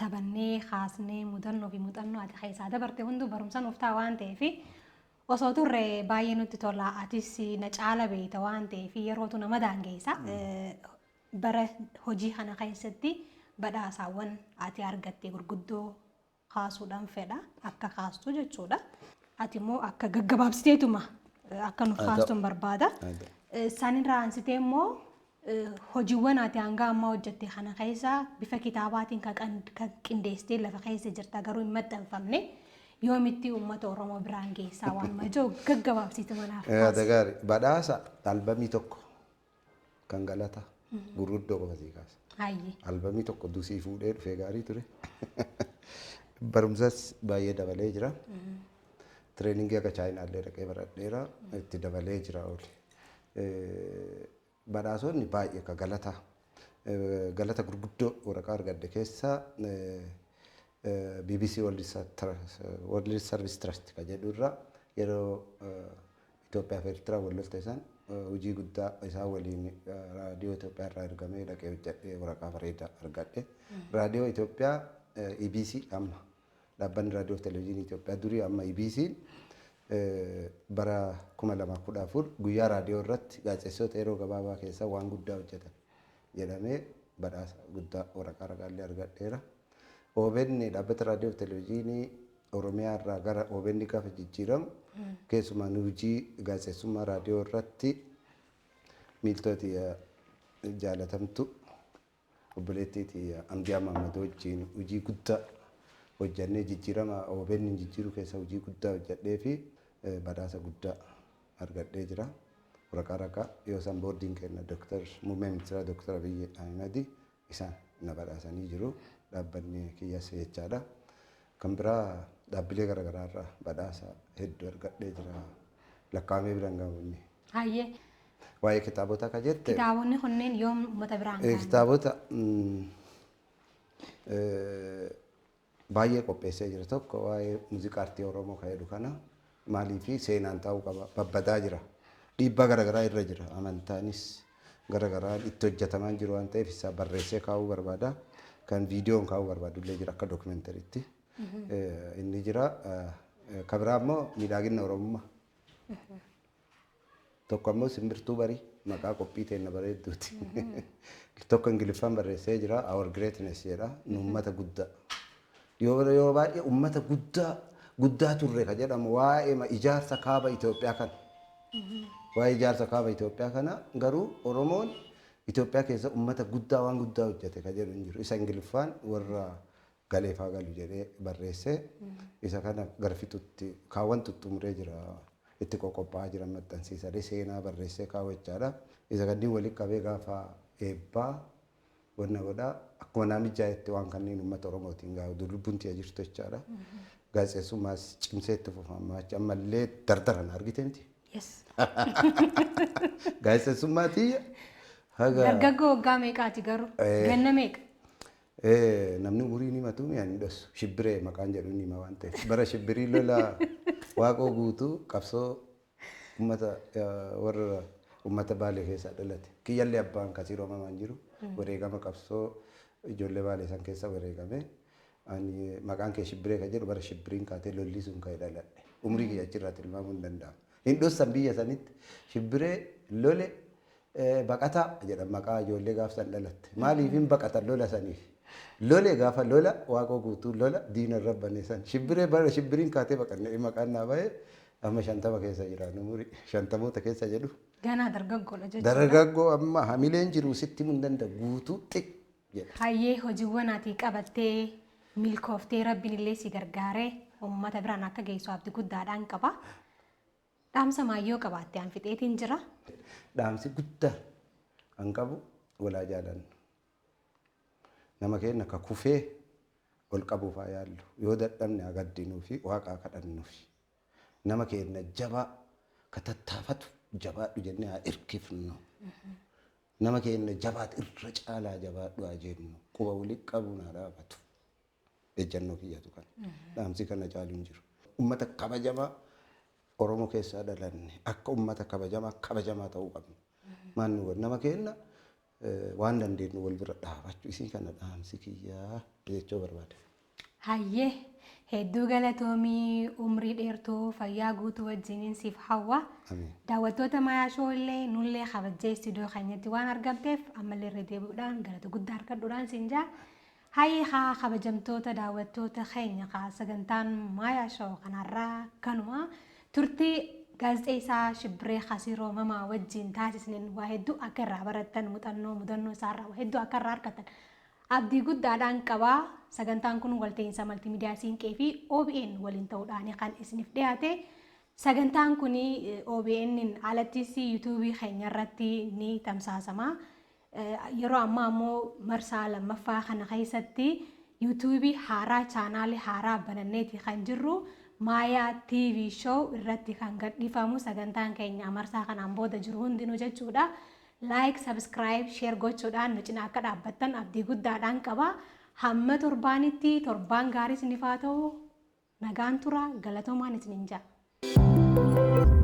taphannee kaasnee mudannoo fi muuxannoo ati keessaa dabarte hunduu barumsa nuuf ta'a waan ta'eef osoo turre baay'ee nutti tola atis na caala beekta waan ta'eef yerootu nama daangeessa. Bara hojii kana keessatti Badhaasaawwan ati argatte gurguddoo kaasuudhaan fedha akka kaastu jechuudha. Ati immoo akka gaggabaabsiteetuma akka nuuf kaastuun barbaada. Isaanirraa aansitee immoo hojiiwwan ati hanga ammaa hojjette kana keessa bifa kitaabaatiin kan qindeessitee lafa keessa jirta garuu hin maxxanfamne yoomitti uummata Oromoo biraan geessaa waan majoo gaggabaabsitu manaaf Yaada gaarii. Badhaasa albamii tokko kan galata gurguddoo qofa sii kaasa. Hayyee. Albamii tokko dusii fuudhee dhufee gaarii ture. Barumsas baay'ee dabalee jira. Tireeningii akka Chaayinaallee dhaqee baradheera. Itti dabalee jira oli. Badhaasonni baay'ee akka galata galata gurguddoo waraqaa argadhe keessaa BBC World Service Trust kan jedhu irraa yeroo Itoophiyaa fi Eertiraa wal lolte isaan hojii guddaa isaan waliin raadiyoo Itoophiyaa irraa ergamee dhaqee hojjedhee waraqaa bareedaa argadhe. Raadiyoo Itoophiyaa EBC, amma dhaabbanni raadiyoo fi televezyiinii Itoophiyaa durii amma EBC, bara 2014 guyyaa raadiyoo irratti gaazexeessitoota yeroo gabaabaa keessa waan guddaa hojjetan jedhamee badhaasa guddaa waraqaa ragaallee argadheera. OBN, dhaabbata raadiyoo fi televezyiinii Oromiyaa irraa gara OBN gaafa jijjiiramu keessumaa hojii gaazexeessummaa raadiyoo irratti miiltoti jaalatamtu obboleettii Amdiyaa Mahammad wajjin hojii guddaa hojjannee jijjiirama OBN jijjiiruu keessa hojii guddaa hojjedhee fi badhaasa guddaa argadhee jira. Waraqaa ragaa yoo isaan boordiin kenna Dooktar Muummee Ministeera Dooktar Abiyyi Ahimad isaan na badhaasanii jiru. Dhaabbanni kiyyas jechaadha. Kan biraa dhaabbilee garaagaraa irraa badhaasa hedduu argadhee jira. Lakkaa'amee biraan gahamne. Hayyee. Waa'ee kitaabota akka jette. Kitaabonni kunneen yoom uummata biraan gahan? Kitaabota baay'ee qopheessee jira. Tokko waa'ee muuziqaa aartii Oromoo kan jedhu kana, maalii fi seenaan ta'uu qaba, babbadaa jira. Dhiibbaa garaagaraa irra jira. Amantaanis garaagaraa itti hojjetamaa jiru waan ta'eef isaa barreessee kaa'uu barbaada. Kan viidiyoon kaa'uu barbaadu illee jira akka dookumentariitti. Inni jira. Kan biraa immoo miidhagina Oromummaa. Tokko ammoo simbirtuu barii maqaa qophii teenna bareedduuti. Tokko Ingiliffaan barreessee jira. Our Greatness jedha. Nu uummata guddaa. Yeroo baay'ee uummata guddaa guddaa turre ka jedhamu waa'ee ijaarsa kaaba Itoophiyaa kana. Waa'ee ijaarsa kaaba Itoophiyaa kana garuu Oromoon Itoophiyaa keessa uummata guddaa waan guddaa hojjete ka jedhu hin jiru. Isa Ingiliffaan warra galeefaa galu jedhee barreessee isa kana gara fixutti kaawwan tuttumuree jira. Itti qoqophaa'aa jiran maxxansiisadhe seenaa barreessee kaawwachaadha. Isa kanneen walitti qabee gaafa eebbaa wanna godhaa akkuma naamichaatti waan kanneen uummata Oromootiin gaafa lubbuun tiya jirtu jechaadha. Gaazexeessummaas cimsee itti fufama. Ammallee dardaran argite miti. Yes. Gaazexeessummaa tiyya haga. Dargaggoo waggaa meeqaati garuu? Ganna meeqa? Namni umurii ni himatu mi'a ni dhossu. Shibbiree maqaan jedhu ni hima waan ta'eef. Bara shibbirii lola Waaqoo Guutuu qabsoo uummata warra uummata Baalee keessaa dhalate. Kiyyallee abbaan Kasiiroo Mamaan jiru wareegama qabsoo ijoollee Baalee san keessa wareegame. Ani maqaan kee shibbiree kan jedhu bara shibbiriin kaatee lolli sun ka'ee dhaladhe. Umurii kiyya achirraa tilmaamuu hin danda'amu. Hin dhossan biyya sanitti shibbiree lole baqataa jedhan maqaa ijoollee gaaf san dhalatte. Maaliif hin baqatan lola saniif? Lole gaafa lola Waaqoo Guutuu lola diina irra bane san. Shibbiree bara shibbiriin kaatee baqanne maqaan naa bahe amma 50 keessa jira, umurii shantamoota keessa jedhu. Ganaa dargaggoodha jechuudha. Dargaggoo amma hamileen jiru sitti himuu hin danda'u, guutuu xiq jedha. Hayyee, hojiiwwan ati qabattee milkooftee rabbiin illee si gargaaree uummata biraan akka geessu abdii guddaadhaan qaba. Dhaamsa maayyoo qabaatte an fixeetiin jira. Dhaamsi guddaa kan qabu walaa jaalannu. Nama keenya akka kufee ol qabuuf haa yaallu. Yoo dadhabne haa gaddinuu fi waaqaa kadhannuufi. Nama keenya jabaa ka tattaafatu jabaadhu jennee haa hirkifnu. Nama keenya jabaat irra caalaa jabaadhu haa jennu. Quba walitti qabuun haa dhaabatu. Ejjannoo kiyyatu kana. Dhaamsi kana caalu hin jiru. Uummata kabajamaa Oromoo keessaa dhalanne akka uummata kabajamaa kabajamaa ta'uu qabna. Maan nu godha nama keenya waan dandeenyu wal bira dhaabachuu isii kana dhaamsi kiyyaa jechuu barbaada. Hayyee, hedduu galatoomii, umrii dheertuu fayyaa guutuu wajjiniin siif hawwa. Amiin. Daawwattoota Maayaa Shoo illee nullee kabajjee istuudiyoo keenyatti waan argamteef ammallee irra deebi'uudhaan galata guddaa argadhuudhaan siin jaa. Hayyee haa kabajamtoota daawwattoota keenya haa sagantaan Maayaa Show kanarraa kanuma turtii gaazexeessaa Shibbiree Hasiiroo Mamaa wajjin taasisneen waa hedduu akka irraa barattan, muuxannoo mudannoo isaarraa waa hedduu akka irraa argatan abdii guddaadhaan qabaa. Sagantaan kun walta'iinsa maltiimiidiyaa Siinqee fi OBN waliin ta'uudhaan kan isiniif dhiyaate. Sagantaan kun OBN alattis yuutuubii keenya irratti ni tamsaasama. Yeroo ammaa ammoo marsaa lammaffaa kana keessatti yuutuubii haaraa, chaanaalii haaraa bananneeti kan jirru, Maayaa TV Show irratti kan gadhiifamu sagantaan keenya marsaa kanaan booda jiru hundinuu jechuudha. Like, subscribe, share gochuudhaan nu cinaa akka dhaabbattan abdii guddaadhaan qaba. Hamma torbaanitti torbaan gaarii isiniif haa ta'u. Nagaan tura, galatoomaan isiniin ja'a.